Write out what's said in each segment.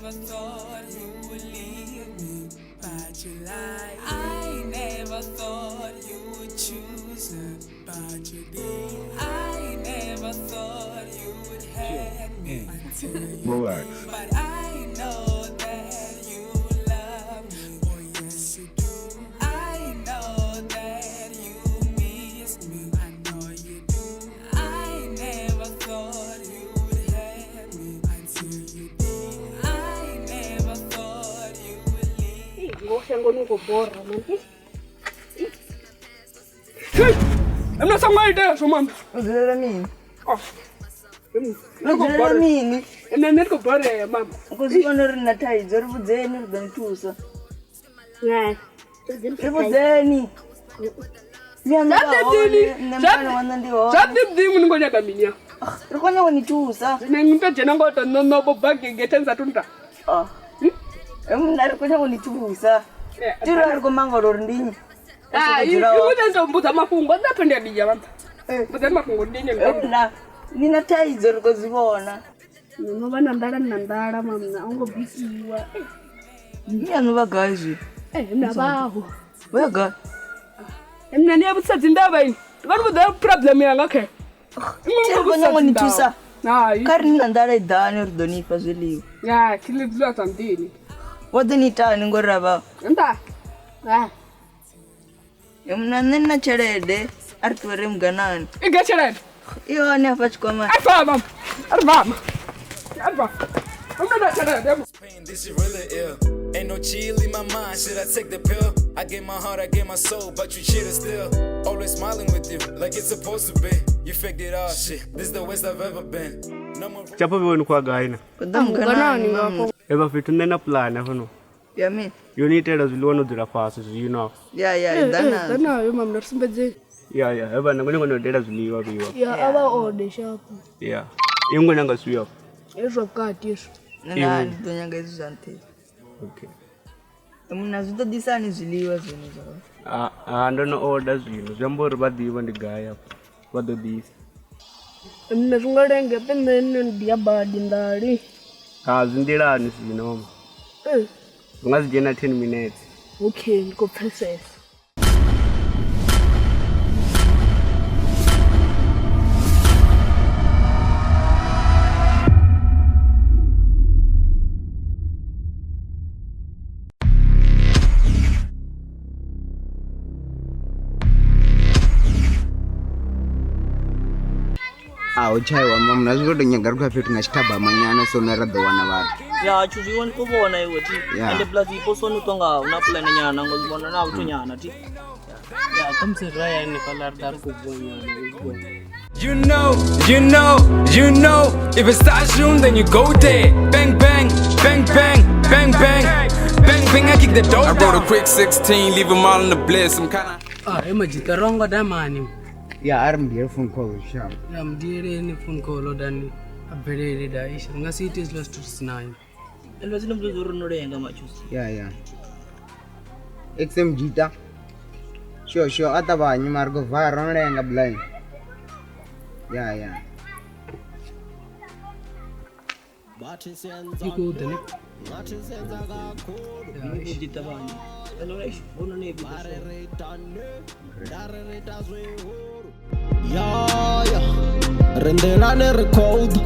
never thought you would leave me, but you lied. I never thought you would choose her, but you did. I never thought you would hurt me until you Relax. did. But I know that you love me. Oh yes you do. I know that you miss me. I know you do. I never thought you would hurt me until you did. I never thought you would leave. Ngoho shangoni u khou bora mani. Mna songo ita zwo mama. U dzulela mini? Oh. U dzulela mini? Nṋe ndi khou borea mama. U khou zwi vhona uri na thaidzo, ri vhudzeni ri ḓo ni thusa. Ri vhudzeni. Ni amba hone, nṋe mukana waṋu ndi hone. Zwa ḓiḓimu ni khou nyaga mini ya? Ri khou nyaga u ni thusa. Zwino ni to dzhena ngo to ṋoṋo bo gethe ni sa thu nda. Oh. Mna ri khou nyaga u ni thusa. Tiro ri khou mangala uri ndi nnyi. Hai, iwe ndo mbudza mafhungo, nṋe pfha ndi a dia vhanḓa. Mbudzani mafhungo ndi nnyi nga. Mna ni na thaidzo ri khou zwi vhona. No vha na nḓala ni na nḓala mama, a ngo bikiwa. Ni yaṋu vha gai zwi? Mna vhaho. Vho ya gai? Mna ni ya vhudzisa dzi ndavha ini. Vha ni vhudza problem yanga khe. Ri khou nyaga u ni thusa. Hai. Kha ri ni na nḓala i ḓani ri ḓo ni fha zwiḽiwa. Ya, thi ḽi zwiḽiwa zwa nḓini. Vho ḓo ni itani ngori ra vha. Nda. Ha. Mna nṋe ndi na tshelede a ri ṱuwe ri muganani. I ga tshelede? I hone hafha tshikwamani. A bva mama. A ri mama. A bva. Mna na tshelede. This is really ill. Ain't no chill in my mind, should I take the pill? I gave my heart, I gave my soul, but you cheated still. Always smiling with you, like it's supposed to be. You faked it all, shit. This is the worst I've ever been. No more. Chapo vho ni kwa gai na? Ḓo muganani mama. Eva fhethu nṋe na plan hafhano. Ya mini? Yo ni itela zwiḽiwa no dzula fhasi zwino. Ya ya i ḓa nazwo. Ḓa nayo mama, ri sumbedzeni. Ya ya, hevha nṋe ngo itela zwiḽiwa vhiwa. Ya a vha ode shapo. Ya. Ingwe nanga suya. Hezwo vhukati hezwo. Nṋe na ndi ḓo nyaga hezwi zwa nṱha. Okay. Mna zwi ḓo ḓisani zwiḽiwa zwino zwa. A ndo no order zwino, zwi amba uri vha ḓivha ndi gai afho. Vha ḓo ḓisa. Mna zwi nga lenge pe nṋe ndi ya badi nḓali. Ha zwi nḓilani zwino mama. Zwi nga si dzhena 10 minutes. Okay, ndi khou pfesesa. A ho tshaiwa mama, na zwi khou tou nyaga ri khou ya fhethu nga tshithabama nyana so na ra ḓo wana vhathu. Ya tshu zwi woni khou vhona iwe thi. Ende plus iposoni u tonga hu na pulane nyana ngo zwi vhona na vhuthu nyana thi. Ya khamse ra ya ni fhala ri ḓa ri khou bva nyana. You know, you know, you know. If it starts soon, then you go there. Bang bang, bang bang, bang bang, bang bang. I kick the door. I wrote a quick 16, leave 'em all in the bliss. I'm kinda. Ah, emajita rongo da mani. Ya a ri mudiyele phone call sharp. Ya mudiyeleni phone call dani a bvelele da ishi ri nga si ite hezwiḽa zwithu ri si nayo. Ende zwino mbudzo uri no lenga matshusi. Ya ya. XM Jita. Sure sure a ṱavhanyi mara ri khou vaya ro no lenga blind. Ya ya. I khou ḓa ne? Ndi ṱavhanya. Ende uri eish founu ni vhidza so. Ya ya ri nḓilani ri khou ḓa.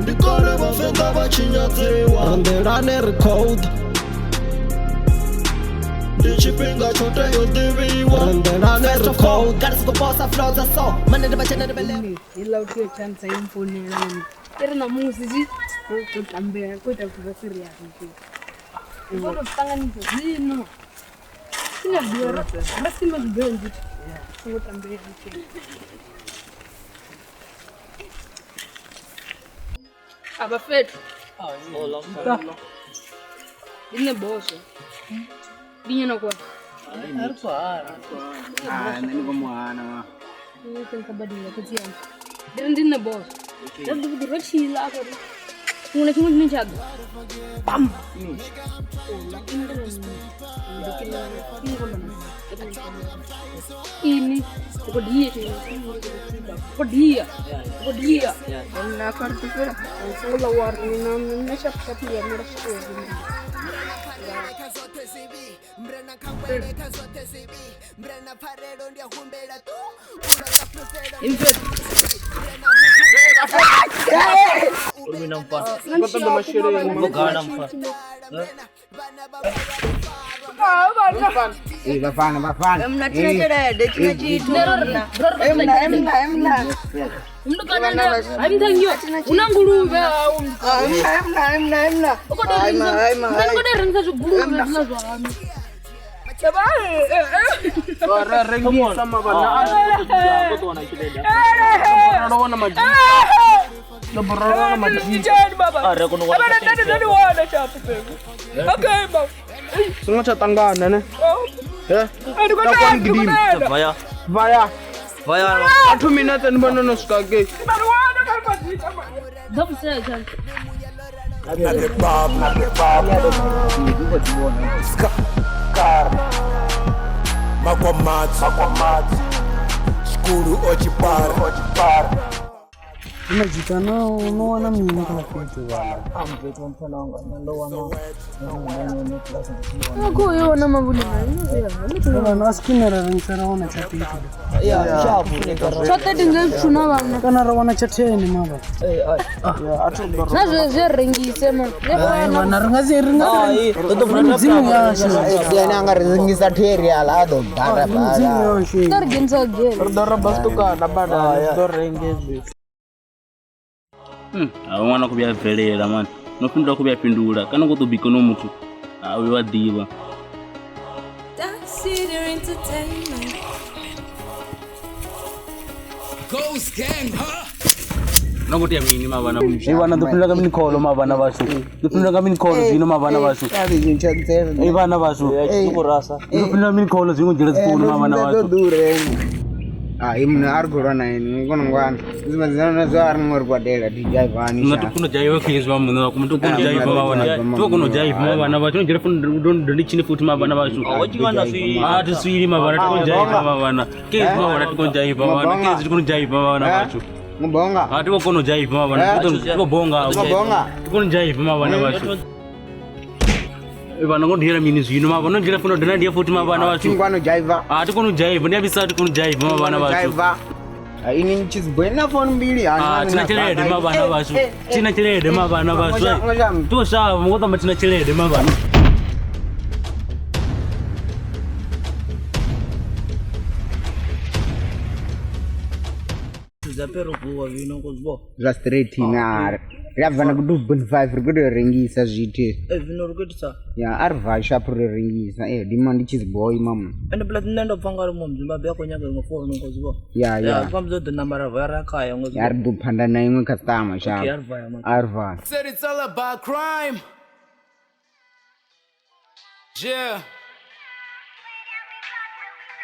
Ndi kale vhavenḓa vha tshi nyadziwa. Ri nḓilani ri khou ḓa. Ndi tshifhinga tsho tea u ḓivhiwa. Ri nḓilani ri khou ḓa. Heiḽa u tea chance yo mpfonela mama. I ri ṋamusi zwi ro tambela khou ita zwithu zwa serious. Ri khou tou zwi ṱanganisa zwino. Sina zwiḓivha ra sima zwiḓivha nzithi. Songo tambela. Aba fethu. Ndi nṋe boso. Ndi nnyi na kwa? A ri khou hana. Ah, nṋe ndi khou mu hana ma. Nṋe kha badela khotsi yanga. Ndi ri ndi nṋe boso. Zwavhuḓi vhuḓi ro tshila afha ri. Tshiṅwe na tshiṅwe tshine tsha ḓa bam. Ini u khou dia u khou dia u khou dia. Nna kha ri fhela. Songo ḽa wa ri na nṋe shapu shapu ndi ya mela tshitori. Uri mina mfana. Vho gana mfana. Eh, vafana vafana. Mna thina tshelede thina tshithu. Mna mna mna. Hayi mthangiwa una nguluvhe Mna mna mna mna. u khou tou rengisa zwiguluvhe zwine zwa hanu. Ra rengisa mavana a ḓo wana tshelede. Ro wana madzhi. Ro wana madzhi. A re kono wana. Okay, baba. Songo tsha ṱangana ne. Eh? Vaya. Vaya. Vaya. A 2 minutes ni vhona no swika ngei. Ḓo vhusedza. Makwamatsi Shkuru ochipara Unajita no unowana mini kala fhethu vhala. Amvethu mfana wanga ndo wana. Kuyo mavhuli. Vanhu a skinner rengisa ra wana tsha 30. Ya, shapu ne Tsha 30 nga zwithu na vhana. Kana ra wana tsha 10 mava. Na zwe zwe rengise man. Vana ri nga si ri nga mudzimu yashu. Ene anga rengisa theri ala a ḓo bada Mudzimu yashu. Ḓo ri dzhenisa dzhele. Ri ḓo roba zwitukana badani, ri ḓo renge zwithu. A ṅwana khou vhuya bvelela mani no fhindula khou vhuya fhindula kana khou ḓo bika no muthu a uyo wa ḓivha. Ghost gang, huh? No khou tea mini mavhana vhashu? Vhana ḓo fhindula nga mini kholo mavhana vhashu? Ḓo fhindula nga mini kholo zwino mavhana vhashu? Ei vhana vhashu. Ḓo fhindula mini kholo zwino dzhela dzifounu mavhana vhashu. Hai munhu ari kurwa naye ngonongwana dzimwe zuva rinenge rikwadela tijaivhani Nga to jaiva khezwi vha muṋe wako to kono jaiva mavhana to kono jaiva mavhana vhashu no dzhela founu ndo ndi tshine futhi mavhana vhashu. A thi swili mavhana to kono jaiva mavhana. Khezwi mavhana to kono jaiva mavhana. Khezwi to kono jaiva mavhana vhashu. Mubonga. A ti kono jaiva mavhana to bonga. Mubonga. To kono jaiva mavhana vhashu. Vana ngo ndiyela mini zwino mavhana no dzhela founu ndo ndiya futhi mavhana vhashu. Tingwano jaiva. A ti kono jaiva ndi abisa ti kono jaiva mavhana vhashu. Jaiva. Ini chizibwena phone mbili Ah, tina tshelede mavhana vhashu. Tina tshelede mavhana vhashu. To shavha ngo tamba tina tshelede mavhana. Zwa straight na ri a bva na ku 2.5 ri khou tou rengisa zwithu. Zwino ri khou itisa. Ya a ri bva shop ri rengisa. Eh ndi ma ndi cheese boy mama. Ende plus nṋe ndo pfa nga ri muṅwe Zimbabwe a khou nyaga iṅwe founu ngo zwi vhona. Ya ya. Kwa mzo ḓo nambara vaya khayo ngo zwi. Ya ri ḓo phanda na iṅwe customer shop. Okay, a ri vaya man. A ri vaya. Said it's all about crime. Yeah.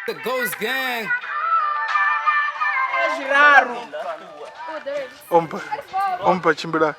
The Ghost Gang. Ompa ompa tshimbila.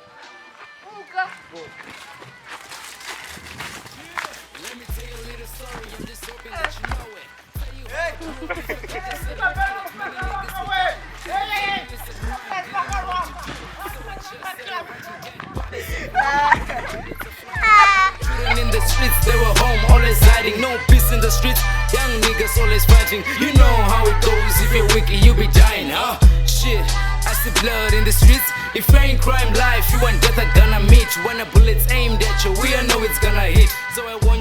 Children in the streets, they were home, always hiding. No peace in the streets, young niggas always fighting. You know how it goes, if you're weak, you be dying, huh? Shit, I see blood in the streets. If you ain't crime life, you and death are gonna meet. When a bullet's aimed at you, we all know it's gonna hit. So I want